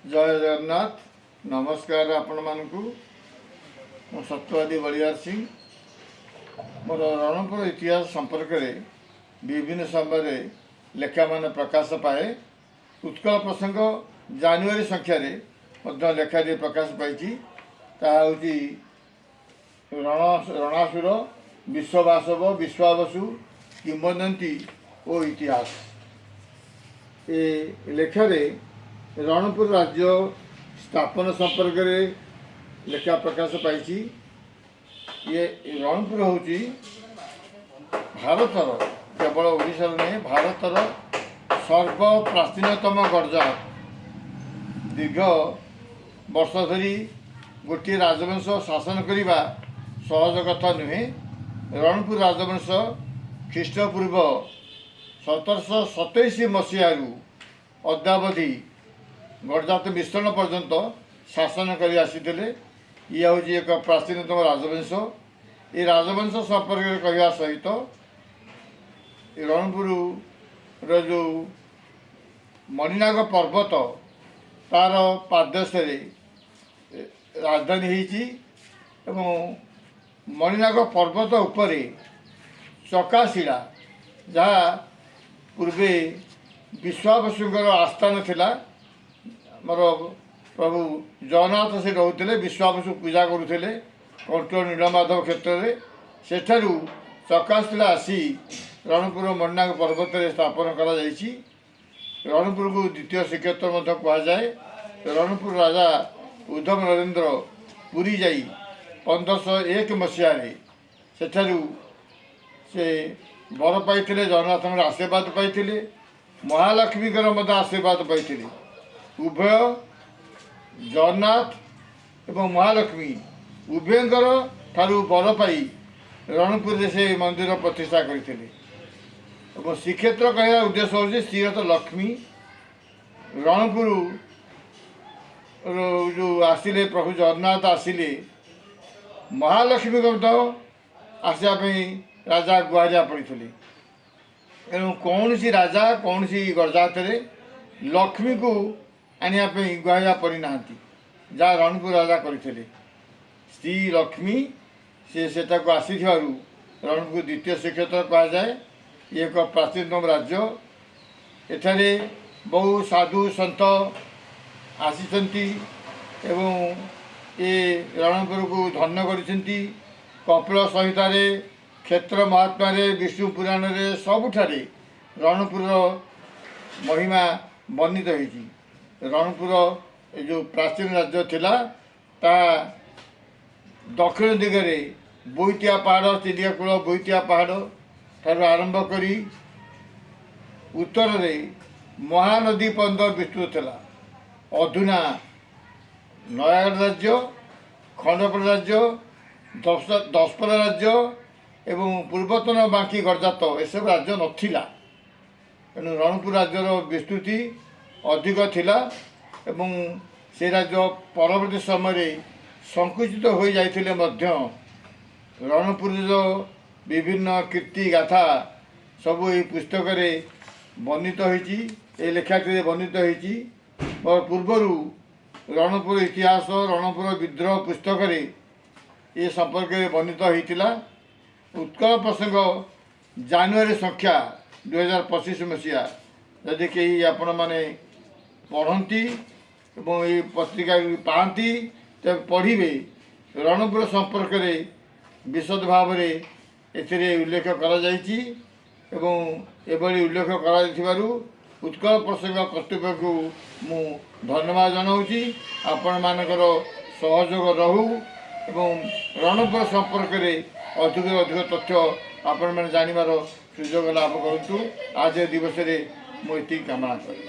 ଜୟ ଜଗନ୍ନାଥ। ନମସ୍କାର ଆପଣମାନଙ୍କୁ। ମୁଁ ସତ୍ୟବାଦୀ ବଳିଆର ସିଂ। ମୋର ରଣପୁର ଇତିହାସ ସମ୍ପର୍କରେ ବିଭିନ୍ନ ସମୟରେ ଲେଖାମାନ ପ୍ରକାଶ ପାଏ। ଉତ୍କଳ ପ୍ରସଙ୍ଗ ଜାନୁଆରୀ ସଂଖ୍ୟାରେ ମଧ୍ୟ ଲେଖାଟି ପ୍ରକାଶ ପାଇଛି। ତାହା ହେଉଛି ରଣାସୁର, ବିଶ୍ୱବାସବ, ବିଶ୍ୱାବସୁ, କିମ୍ବଦନ୍ତୀ ଓ ଇତିହାସ। ଏ ଲେଖାରେ ରଣପୁର ରାଜ୍ୟ ସ୍ଥାପନ ସମ୍ପର୍କରେ ଲେଖା ପ୍ରକାଶ ପାଇଛି। ଇଏ ରଣପୁର ହେଉଛି ଭାରତର, କେବଳ ଓଡ଼ିଶାର ନୁହେଁ, ଭାରତର ସର୍ବପ୍ରାଚୀନତମ ଗଡ଼ଜାତ। ଦୀର୍ଘ ବର୍ଷ ଧରି ଗୋଟିଏ ରାଜବଂଶ ଶାସନ କରିବା ସହଜ କଥା ନୁହେଁ। ରଣପୁର ରାଜବଂଶ ଖ୍ରୀଷ୍ଟପୂର୍ବ 1727 ମସିହାରୁ ଅଦ୍ୟାବଧି ଗଡ଼ଜାତ ମିଶ୍ରଣ ପର୍ଯ୍ୟନ୍ତ ଶାସନ କରି ଆସିଥିଲେ। ଇଏ ହେଉଛି ଏକ ପ୍ରାଚୀନତମ ରାଜବଂଶ। ଏ ରାଜବଂଶ ସମ୍ପର୍କରେ କହିବା ସହିତ ଏ ରଣପୁରର ଯେଉଁ ମଣିନାଗ ପର୍ବତ, ତାର ପାଦଦେଶରେ ରାଜଧାନୀ ହେଇଛି ଏବଂ ମଣିନାଗ ପର୍ବତ ଉପରେ ଚକାଶିଳା, ଯାହା ପୂର୍ବେ ବିଶ୍ୱାବସୁଙ୍କର ଆସ୍ଥାନ ଥିଲା। ଆମର ପ୍ରଭୁ ଜଗନ୍ନାଥ ସେ ରହୁଥିଲେ, ବିଶ୍ୱାବସୁ ପୂଜା କରୁଥିଲେ କଣ୍ଟିଲୋ ନୀଳମାଧବ କ୍ଷେତ୍ରରେ। ସେଠାରୁ ଚକାଶିଳା ଆସି ରଣପୁର ମଣିନାଗ ପର୍ବତରେ ସ୍ଥାପନ କରାଯାଇଛି। ରଣପୁରକୁ ଦ୍ୱିତୀୟ ଶ୍ରୀକ୍ଷେତ୍ର ମଧ୍ୟ କୁହାଯାଏ। ରଣପୁର ରାଜା ଉଦ୍ଧମ ନରେନ୍ଦ୍ର ପୁରୀ ଯାଇ 1501 ମସିହାରେ ସେଠାରୁ ସେ ବର ପାଇଥିଲେ, ଜଗନ୍ନାଥଙ୍କର ଆଶୀର୍ବାଦ ପାଇଥିଲେ, ମହାଲକ୍ଷ୍ମୀଙ୍କର ମଧ୍ୟ ଆଶୀର୍ବାଦ ପାଇଥିଲେ। ଉଭୟ ଜଗନ୍ନାଥ ଏବଂ ମହାଲକ୍ଷ୍ମୀ ଉଭୟଙ୍କର ଠାରୁ ବର ପାଇ ରଣପୁରରେ ସେ ମନ୍ଦିର ପ୍ରତିଷ୍ଠା କରିଥିଲେ। ଏବଂ ଶ୍ରୀକ୍ଷେତ୍ର କହିବାର ଉଦ୍ଦେଶ୍ୟ ହେଉଛି ଶ୍ରୀରଥ ଲକ୍ଷ୍ମୀ। ରଣପୁର ଯେଉଁ ଆସିଲେ, ପ୍ରଭୁ ଜଗନ୍ନାଥ ଆସିଲେ, ମହାଲକ୍ଷ୍ମୀଙ୍କ ମଧ୍ୟ ଆସିବା ପାଇଁ ରାଜା ଗୁହାରିଆ ପଡ଼ିଥିଲେ। ତେଣୁ କୌଣସି ରାଜା କୌଣସି ଗଡ଼ଜାତରେ ଲକ୍ଷ୍ମୀକୁ ଆଣିବା ପାଇଁ ଗୁହାରିଆ ପଡ଼ିନାହାନ୍ତି, ଯାହା ରଣପୁର ରାଜା କରିଥିଲେ। ସ୍ତ୍ରୀ ଲକ୍ଷ୍ମୀ ସେ ସେଠାକୁ ଆସିଥିବାରୁ ରଣପୁର ଦ୍ୱିତୀୟ ଶ୍ରୀକ୍ଷେତ୍ର କୁହାଯାଏ। ଇଏ ଏକ ପ୍ରାଚୀନତମ ରାଜ୍ୟ। ଏଠାରେ ବହୁ ସାଧୁ ସନ୍ଥ ଆସିଛନ୍ତି ଏବଂ ଏ ରଣପୁରକୁ ଧନ୍ୟ କରିଛନ୍ତି। କପିଳ ସଂହିତାରେ, କ୍ଷେତ୍ର ମହାତ୍ମ୍ୟରେ, ବିଷ୍ଣୁ ପୁରାଣରେ, ସବୁଠାରେ ରଣପୁରର ମହିମା ବର୍ଣ୍ଣିତ ହେଇଛି। ରଣପୁର ଏ ଯେଉଁ ପ୍ରାଚୀନ ରାଜ୍ୟ ଥିଲା, ତାହା ଦକ୍ଷିଣ ଦିଗରେ ବୋଇତିଆ ପାହାଡ଼, ଚିଲିକା କୂଳ ବୋଇତିଆ ପାହାଡ଼ ଠାରୁ ଆରମ୍ଭ କରି ଉତ୍ତରରେ ମହାନଦୀ ପର୍ଯ୍ୟନ୍ତ ବିସ୍ତୃତ ଥିଲା। ଅଧୁନା ନୟାଗଡ଼ ରାଜ୍ୟ, ଖଣ୍ଡପଡ଼ା ରାଜ୍ୟ, ଦଶପଲ୍ଲା ରାଜ୍ୟ ଏବଂ ପୂର୍ବତନ ବାଙ୍କି ଗଡ଼ଜାତ, ଏସବୁ ରାଜ୍ୟ ନଥିଲା। ତେଣୁ ରଣପୁର ରାଜ୍ୟର ବିସ୍ତୃତି ଅଧିକ ଥିଲା ଏବଂ ସେ ରାଜ୍ୟ ପରବର୍ତ୍ତୀ ସମୟରେ ସଂକୁଚିତ ହୋଇଯାଇଥିଲେ ମଧ୍ୟ ରଣପୁରର ବିଭିନ୍ନ କୀର୍ତ୍ତି ଗାଥା ସବୁ ଏହି ପୁସ୍ତକରେ ବର୍ଣ୍ଣିତ ହୋଇଛି, ଏହି ଲେଖାଟିରେ ବର୍ଣ୍ଣିତ ହୋଇଛି। ମୋର ପୂର୍ବରୁ ରଣପୁର ଇତିହାସ, ରଣପୁର ବିଦ୍ରୋହ ପୁସ୍ତକରେ ଏ ସମ୍ପର୍କରେ ବର୍ଣ୍ଣିତ ହୋଇଥିଲା। ଉତ୍କଳ ପ୍ରସଙ୍ଗ ଜାନୁଆରୀ ସଂଖ୍ୟା 2025 ମସିହା ଯଦି କେହି ଆପଣମାନେ ପଢ଼ନ୍ତି ଏବଂ ଏଇ ପତ୍ରିକା ପାଆନ୍ତି, ତେବେ ପଢ଼ିବେ। ରଣପୁର ସମ୍ପର୍କରେ ବିଶଦ ଭାବରେ ଏଥିରେ ଉଲ୍ଲେଖ କରାଯାଇଛି ଏବଂ ଏଭଳି ଉଲ୍ଲେଖ କରାଯାଇଥିବାରୁ ଉତ୍କଳ ପ୍ରସଙ୍ଗ କର୍ତ୍ତୃପକ୍ଷକୁ ମୁଁ ଧନ୍ୟବାଦ ଜଣାଉଛି। ଆପଣମାନଙ୍କର ସହଯୋଗ ରହୁ ଏବଂ ରଣପୁର ସମ୍ପର୍କରେ ଅଧିକରୁ ଅଧିକ ତଥ୍ୟ ଆପଣମାନେ ଜାଣିବାର ସୁଯୋଗ ଲାଭ କରନ୍ତୁ। ଆଜି ଦିବସରେ ମୁଁ ଏତିକି କାମନା କରେ।